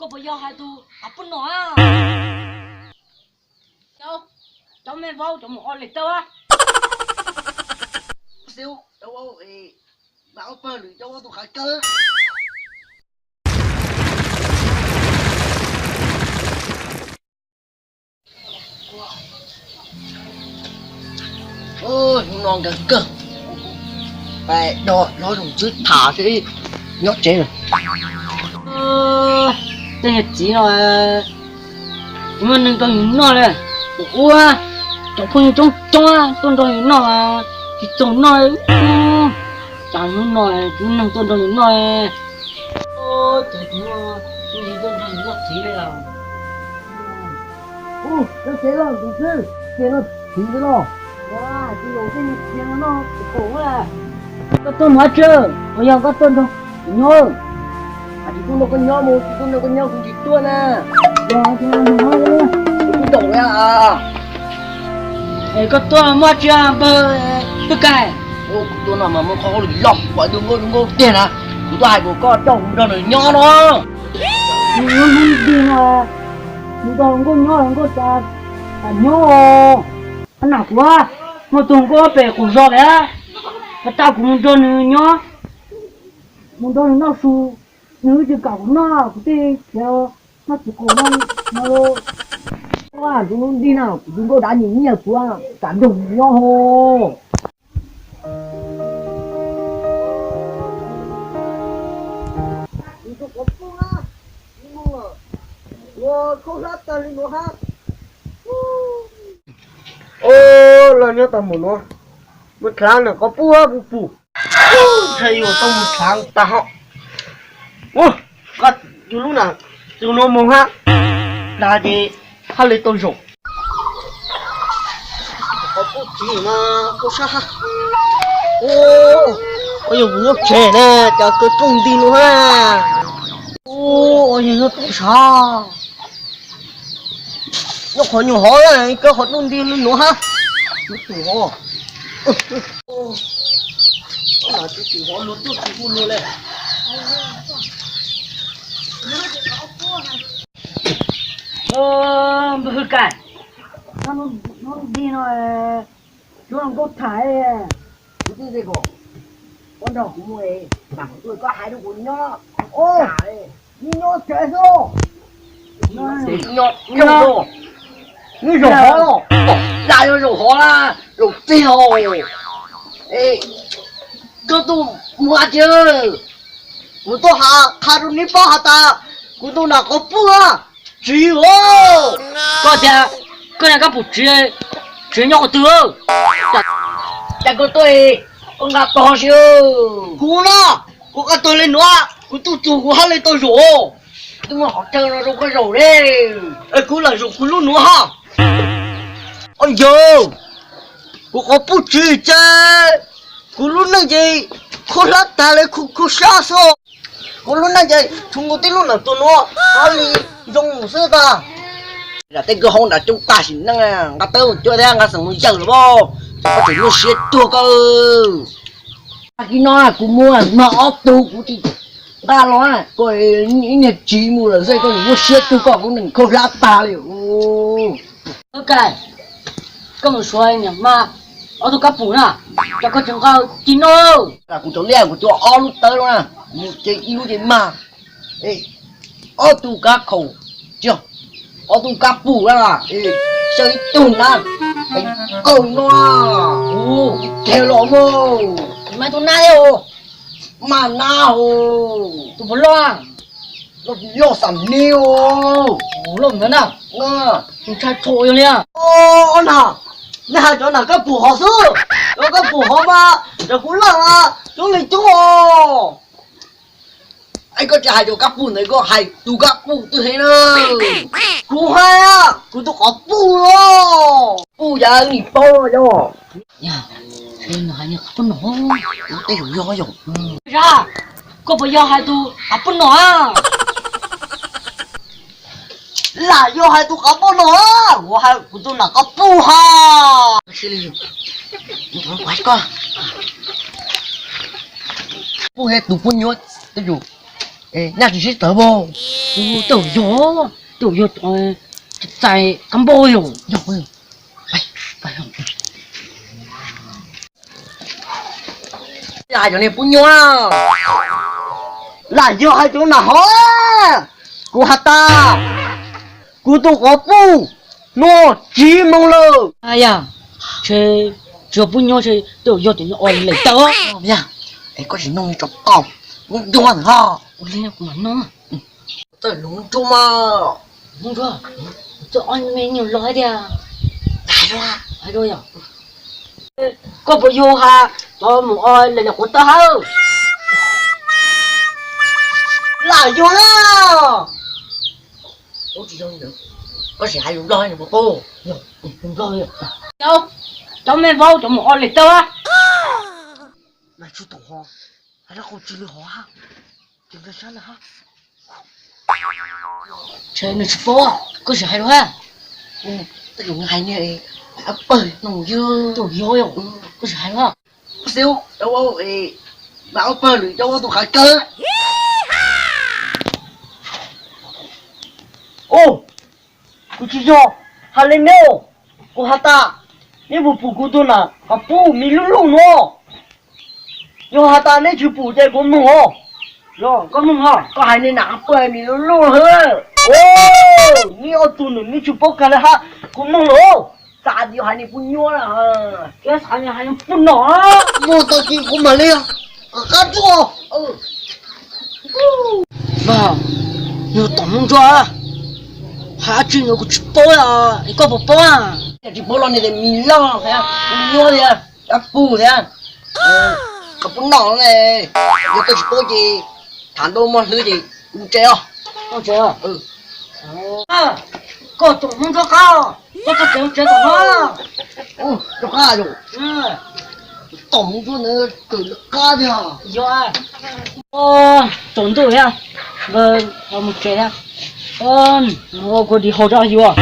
Koj puas yog hais tus qav poj nom? Cov me vauv, cov mus o le tau. Xib, cov vauv, mam ob pawg lwm cov vauv tus qav kawg. Hnub no nkawd kawg, pais do hlob zoo xwb tham seb nyob tsev lawm. Tej niag txiv no, muaj neeg nrog yus noj li, ua cov phooj ywg coob coob tuaj nrog yus noj, tsis txaus noj, cas hnub no tsis muaj neeg tuaj nrog yus noj. Ces tus no, tus no tuaj nrog yus noj txiv li os. Ua, nyob tsev los tus xwb, ces no txiv xwb los. Ua, tsis zaum tej niag txiv no noj khoom na. Koj tuaj mus dab tsi? Puas yog koj tuaj nrog kuv nyob? Hais tsis tuaj nrog koj nyob mus, tsis tuaj nrog koj nyob kuv tsis tuaj na. Kuv zaum na. Es koj tuaj muaj dab tsi npawg Twb Kaim? Kuv tuaj no mas muaj qhov hauj lwm loj, kuv pom tus nkauj nkauj tiag na. Kuv tuaj hais kom koj coj kuv nrog nws nyob no. Nws nyob hnub nti no, nws nrog nkauj nyob, nkauj tas tas nyob os. Ab nam kuv, muaj tus nkauj pem qaum zos lawm, has tas kuv mus nrog nws nyob, mus nrog nws noj su, nws tsis kam kuv noj, kuv thiaj khiav noj txiv qaum no los. Tus hnub nti no kuv tus nkauj dav nyiam nyiam kuv, kam nrog nws nyob ho. Ua khaub hlab tag li no hab. Os, los nyob tau mus no, mus dlaav na, qhov pub hab pub pum. Ntshai yuav tau mus dlaav tag hos. Ua, tus lub na, tus no mus hab, dlaav ces hab li tau zaum. Qhov pub txiv mas koj sab hab. Ua, yog kuv nyob tsev ne, cas kawg rooj nti no hab. Ua, yog nyob toj sav, nyob qhov nyuag hov, kawg qhov rooj nti li no hab. Lub tus hov, tus tus hov luag tuaj tsis hu luag li. Npawg Hwj Kaim, hnub nti no, hnub no nkauj tham, kuv twb tias kom koj nrog kuv mus, mas kuv tuaj koj hais rau kuv nyob, nyob tsev xwb. Nyob zaum hov los, yog zaum hov na, zaum txij hauv. Koj tuaj mus dab tsi? Kuv tuaj hais qhia rau neb paub has tas kuv tus nam qhov pub na, tsiv os. Koj tias koj niag kab pum tsiv, tsiv nyob qhov twg? Cas koj tuaj, koj nqa tog si. Kuv na, kuv nqa tog li nuav, kuv tuaj txug kuv hab li tau zaum. Twb muaj qhov chaw no rau koj zaum li. Kuv lam zaum kuv lub nuav hab. Os yawg, kuv qhov pub tsiv ces kuv lub neej ces khuv hlab tag li khuv sab xwb. Kuv lub neej ces tsuas nkaus tib lub nam tus nuav hab li zoo xwb tag. Zam tej kawg hauv nram coob tag sim neej, nqa tawb mus cuab thiab nqa xeem mus yawg lawm as, ces koj tseem muaj siab tuag koj. Tag kis no kuv muab mog ob tug kuv tsis nqa los, koj ib niag tsiv mus lawm xwb, koj tseem muaj siab tuag koj, kuv neeg khuv hlab tag li. Koj, koj mus suav niam mas ob tug kab pum na, cas koj tsis nqa ci no? Kuv cov liaj kuv cua ob lub tawb lawm na, ces ib lub ces mag, ob tug kab khaum, ob tug kab pum na, xyaw ib tug na, kaum no, kuv kiag los mog, mas tus nab thiab, mas nab hos, tus puas loj, loj xam ni os, loj ntawd na, ntshai tshua yog li. Ob na, nej hais cov nam kab pum hov xwb, cov kab pum hov mas cov kuv laj mas coob li coob os. Es koj tsis hais cov kab pum ntawd, koj hais tus kab pum twg heev na? Kuv hais, kuv tus qhov pum los. Pum yog nim paub yog. Tej zaum yog yog. Zab, koj puas yog hais tus qhov pum no? Lam yog hais tus qhov pum no, kuv hais kuv tus nam qhov pum ha. Pum he tus pub nyuaj tej zaum. Nyaj tsis sib tawv pab. Tus yog, tus yog txais kab npauj yom. Yog hais cov niag pub nyuaj, lam yog hais cov nas hov, kuv has tas, kuv tus quav puj no tsis moog lawm. Yog, tsis yog pub nyuaj, tus yog tus nyuag o lem tawb. Yog, es koj tsis nug tso tau, pub nyuaj ntag. Ua li kuv mam nug. Txawj lug ntsuab mas. Ntsuab, txawj ob me nyuag log tiag. Hais dua, hais dua yom. Koj puas yog has cov mus o lem lem quav tawb hab? Lam yog na. Koj sim hais lus Nplog, cov me vauv cov mus o lem tawb. Nws tsis paub, koj sim hais dua. Pawg no, tus yog, koj sim hais dua. Ub, mas ua pawg lwm cov ua tus qav kawg. Ub, kuv tsis yog hais li neb, kuv has tas neb puas pum kuv tus nam qhov puj me lub luj nuav. Yog has tas neb tsis pum ces kuv moog os. Koj moog os, koj hais neb nam qhov puj me lub luj hwb. Neb ob tug nws neb tsis paub kag li hab, kuv moog lawm. Xav tias hais neb pub nyuaj, hais pub no. Muaj tau ces kuv mam li qab tsuag. Yog Toom Hmoob Ntsuab, hais dab tsi no kuv tsis paub, es koj puas paub? Tsis paub los nws tias me loj, me nyuaj thiab, dab pug thiab, qhov pub no ne. Yog koj tsis paub ces tham ntau mog hlwb ces kuv tsev os. Koj Toom Hmoob Ntsuab qab, koj tsev tsev tom no. Rov qab, Toom Hmoob Ntsuab ntawd kawm qab tiag. Yog, tsaus ntuj thiab, npawg mus tsev thiab. Ua kuv dim haus rau yus.